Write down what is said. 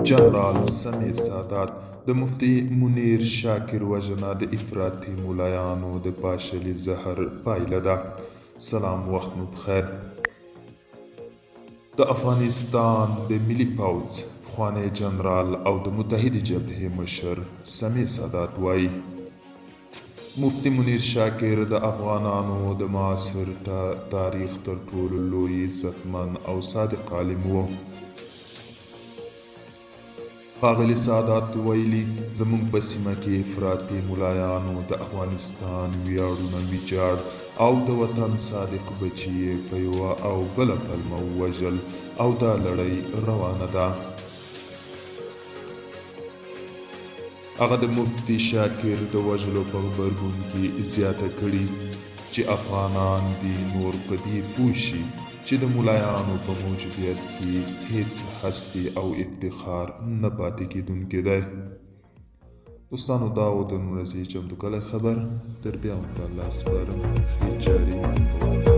جنرال سمیع سادات د مفتي منیر شاکر وژنه د افراطي ملایانو د پاشلي زهر پایله ده. سلام وخت مو پخیر. د افغانستان د ملي پوځ پخوانی جنرال او د متحدې جبهې مشر سمیع سادات وایي، مفتي منیر شاکر د افغانانو د معاصر تاریخ تر ټولو لوی عزتمن او صادق عالم و. ښاغلي سادات ویلي، زموږ په سیمه کې افراطي ملایانو د افغانستان ویاړونه ویجاړ او د وطن صادق بچي یې په یوه او بله پلمه ووژل او دا لړۍ روانه ده. هغه د مفتي شاکر د وژلو په غبرګون کې زیاته کړې چې افغانان دې نور په دې پوه شي چې د ملایانو په موجودیت کې هېڅ هستي او افتخار نه پاتې کېدونکی دی. دوستانو دا و د نن ورځې چمتو کړی خبر. تر بیا مو په الله سپارم. ښې چارې.